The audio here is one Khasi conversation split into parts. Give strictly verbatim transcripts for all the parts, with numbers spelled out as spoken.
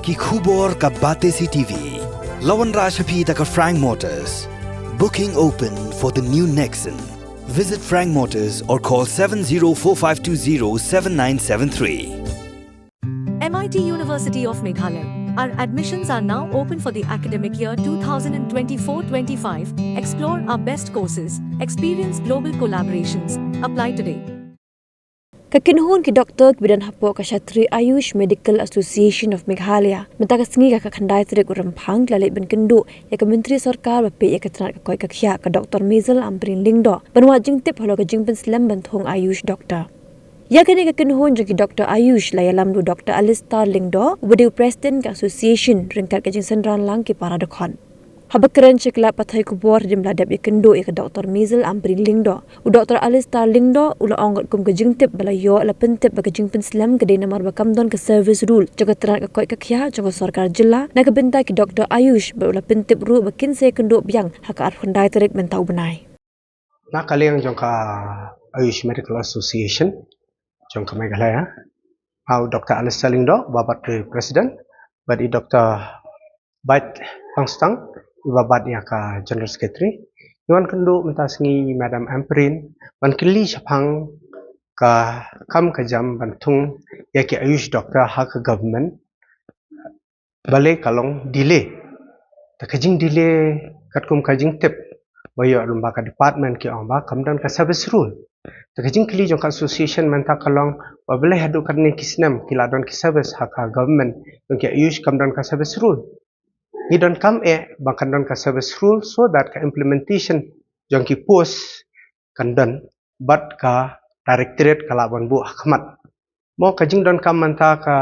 Ki khubor ka Batesi T V. La wanrah sha phi da ka Frank Motors. Booking open for the new Nexon. Visit Frank Motors or call seven zero four five two zero seven nine seven three. M I T University of Meghalaya. Our admissions are now open for the academic year twenty twenty-four twenty-five. Explore our best courses, experience global collaborations. Apply today. Ka kynhun ki doktor kiba don hapoh ka Shatri Ayush Medical Association of Meghalaya mynta ka sngi ka khatkhyndai tarik u Rymphang ki la leit ban kynduh ïa ka Myntri Sorkar ba peit ïa ka tnat ka koit ka khiah ka Doktor Maisel Ampareen Lyngdoh ban wad jingtip halor ka jingpynslem ban thung Ayush Doctor. Ïa kane ka kynhun jong ki doktor Ayush la ïalam da u Doktor Alistar Lyngdoh uba dei u President ka Association ryngkat ka jingsynran lang ki para dkhot. Haba kren sha ki lad pathai khubor hadien ba la dep ïakynduh ïa ka Doktor Maisel Ampareen Lyngdoh, u Doktor Alistar Lyngdoh u la ong katkum ka jingtip ba la ïoh la pyntip ba ka jingpynslem ka dei namar ba kam don ka service rule jong ka tnat ka koit ka khiah jong ka sorkar jylla na ka bynta ki doktor Ayush bad u la pyntip ruh ba kin sa ïakynduh biang ha ka arphew khyndai tarik mynta u bnai. Na ka liang jong ka Ayush Medical Association jong ka Meghalaya, ha u Doktor Alistar Lyngdoh uba bat u President bad i Doktor Beit Pangstang uba bat ïa ka General Secretary. Ngi wan kynduh mynta sngi Madam Ampareen ban kylli shaphang ka kam ka jam ban thung ïa ki Ayush Doctor ha ka government. Balei ka long delay? Te ka jingdelay katkum ka jingtip ba ïoh lyngba ka department ki ong ba kam don ka service rule. Te ka jingkylli jong ka association mynta ka long ba balei haduh katne ki snem ki la don ki service ha ka government jong ki Ayush kam don ka service rule. Ngi donkam eh ba kan don ka service rule so that ka implementation jong ki post kan don bad ka directorate ka lah ban buh ha khmat. Mo ka jingdonkam mynta ka,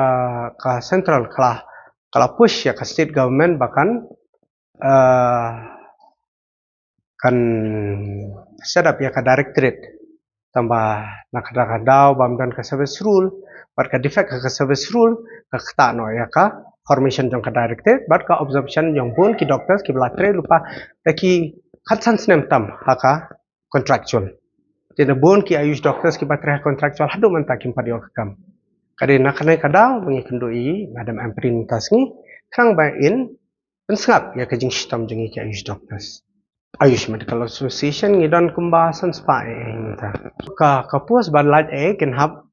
ka central ka la, ka la push ïa ka state government ba kan, eh, kan set up ïa ka directorate. Tangba na ka, na ka daw bym don ka service rule bad ka defect ka, ka service rule ka ktah noh ïa ka formation jong ka directorate bad ka absorption jong bun ki doctors kiba la trei lypa da ki khatsan snem tam ha ka contractual. Te na bun ki Ayush doctors kiba trei ha contractual haduh mynta kim pat ïoh ka kam. Ka dei na kane ka daw ba ngi kynduh ïa i Madam Ampareen mynta sngi khnang ba in pynsngap ïa ka jingshitom jong ngi ki Ayush doctors. Ayush Medical Association ngi don kumba san spah eh mynta. Ka, ka post ba lait eh kin hap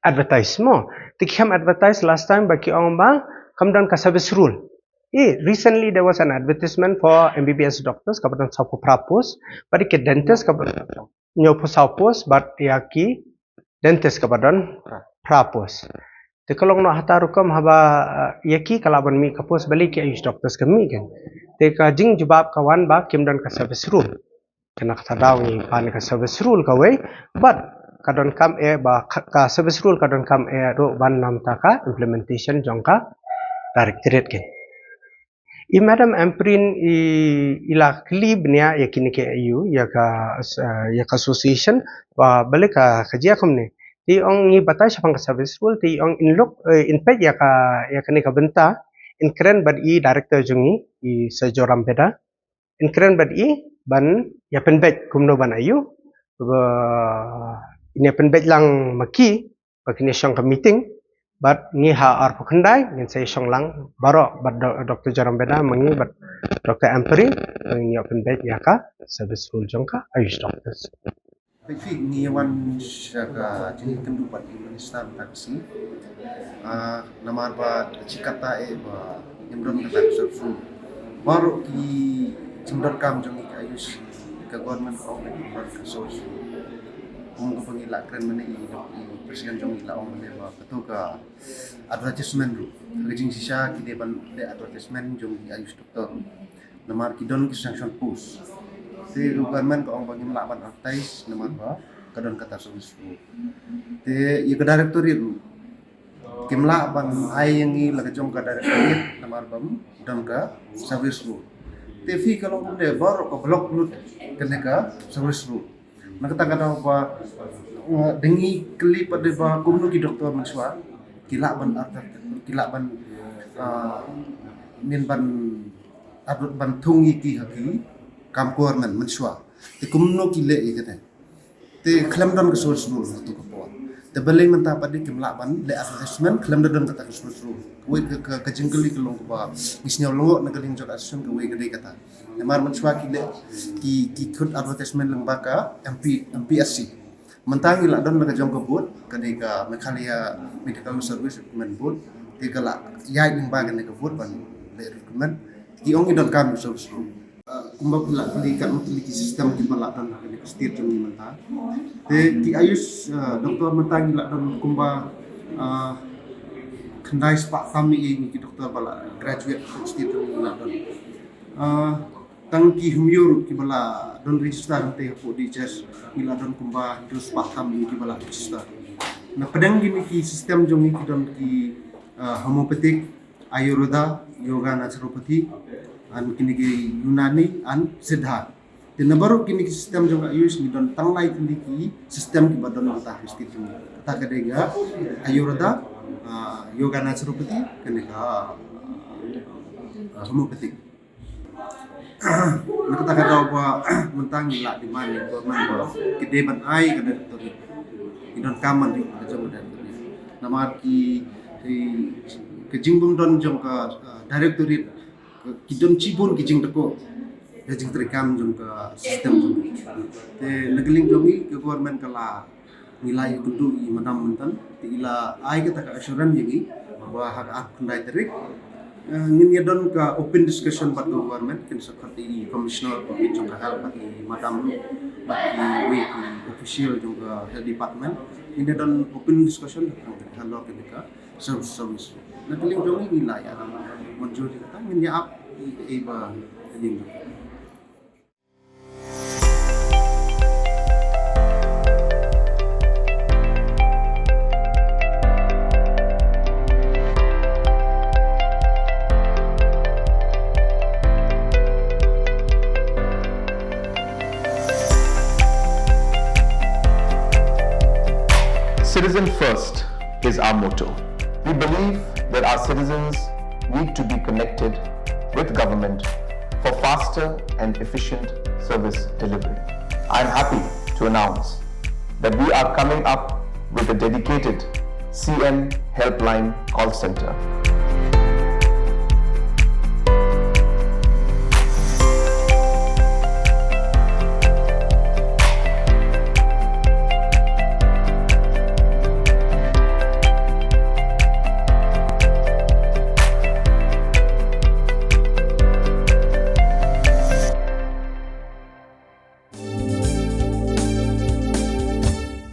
advertise mo. Te ki kham advertise last time ba ki ong ba kam don ka service rule. Eh, recently there was an advertisement for M B B S doctors kaba don sawphew phra post, bad ki dentist kaba don hynñiewphew saw post, bad ïa ki dentist kaba don phra post. Te ka long noh hata rukom haba, eh, ïa ki ka lah ban mih ka post balei ki Ayush doctors ka mih kan. Te ka jingjubab ka wan ba kim don ka service rule. Kane kata daw ngi pan ka service rule kawei bad ka donkam eh ba ka, ka service rule ka donkam eh ruh ban namta ka implementation jong ka directorate kan. I Madam Ampareen i, i la kylli bniah ïa kine ki Ayu ïa ka, eh, ïa ka association ba balei ka, ka jia kumne. Te i ong ngi batai shaphang ka service rule te i ong in lok, eh, in peit ïa ka, ïa kane ka bynta in kren bad i director jong ngi i Sir Joram Beda. In kren bad i ban ïa pynbeit kumno ban Ayu ba in ïa pynbeit lang ma ki ba kin ïa shong ka meeting bad ngi ha arphew khyndai ngin sa ïa shong lang baroh bad Do-, Doktor Joram Beda ma ngi bad Doktor Ampareen ba ngin ïa pynbeit ïa ka service rule jong ka Ayush doctors. Phi ngi wan sha ka jingkynduh bad i Minister mynta ka sngi. Ah, namar ba ka jingkata eh ba ngim don kata ka service rule. Baroh ki jingdonkam jong ngi ka Ayush ka government ka ong ba ngim don ka service rule. Kum kaba ngi la kren mynne i, i president jong ngi la ong mynne ba kato ka advertisement ruh. Ka jingshisha ki dei ban leh advertisement jong ki Ayush doctor. Namar ki don ki sanction post. Te ka government ka ong ba ngim lah ban advertise namar ba ka don kata service rule. Te ïa ka directorate ruh kim lah ban ai ïa ngi la ka jong ka directorate namar ba don ka service rule. Te phi ka long kumne baroh ka block lut kane ka service rule. Na kata ka daw ba, eh, da ngi kylli pat de ba kumno ki doktor mynshuwa ki lah ban artat, ki lah ban, eh, min ban artat ban thung ïa ki ha ki kam government mynshuwa. Te kumno ki leh ïa kata. Te khlem don ka service rule ha tu ka por. Te balei mynta pat de kim lah ban leh advertisement khlem da don kata ka source rule. Kawei ka, ka, ka jingkylli ka long kaba ngi sngew lyngngoh na ka liang jong ka association, kawei ka dei kata. Namar mynshuwa ki leh, ki, ki khot advertisement lyngba ka M P, M P S C. Mynta ngi la don la ka jong ka board, ka dei ka Meghalaya Medical Service Recruitment Board. Te ka la ïaid lyngba kane ka board ban leh recruitment. Ki ong ngi donkam source rule. Uh, kumba phi la kylli, katno tylli ki system kiba la don ha kane ka state jong ngi mynta. Te ki AYUSH, uh, doctor mynta ngi la don kumba, uh, khyndai spah tam ïa ngi ki doctor ba la graduate ha ka state jong ngi la don. Uh, tang ki hynñiew ruh kiba la don register hangtei hapoh D H S, ngi la don kumba hynñiew spah tam ïa ngi kiba la register. Na pdeng kine ki system jong ngi ki don ki, uh, homeopathic, Ayurveda, Yoga, Naturopathy, and kine ki Unani and Siddha. Te na baroh kine ki system jong ka AYUSH ngi don tang lai tylli ki system kiba don mynta ha ka state jong ngi. Kata ka dei ka Ayurveda, ah, Yoga, Naturopathy, kane ka, ah, homeopathic. Na kata ka daw ba mynta ngi la demand ïa ka government ba ki dei ban ai ka directorate. Ngi donkam ban ïoh ka jong ka directorate. Namar ki, ki, ka jingbym don jong ka, ah, directorate, ki don shibun ki jingdukor da jingtreikam jong ka system jong ngi. Te na ka liang jong ngi ka government ka la, ngi la ïakynduh ïa i madam mynta, te i la ai kata ka assurance ïa ngi ba ha ka arphew khyndai tarik, eh, ngin ïa don ka open discussion bad ka government, kin sa khot i commissioner jong ka health bad i madam ruh bad kiwei ki official jong ka health department. Ngin ïa don open discussion halor kane ka service, service. Na ka liang jong ngi la ïa mynjur ïa kata, ngin ïa ap ïa kaei ba ka liang jong ngi. Citizen first is our motto. We believe that our citizens need to be connected with government for faster and efficient service delivery. I am happy to announce that we are coming up with a dedicated C M Helpline call center.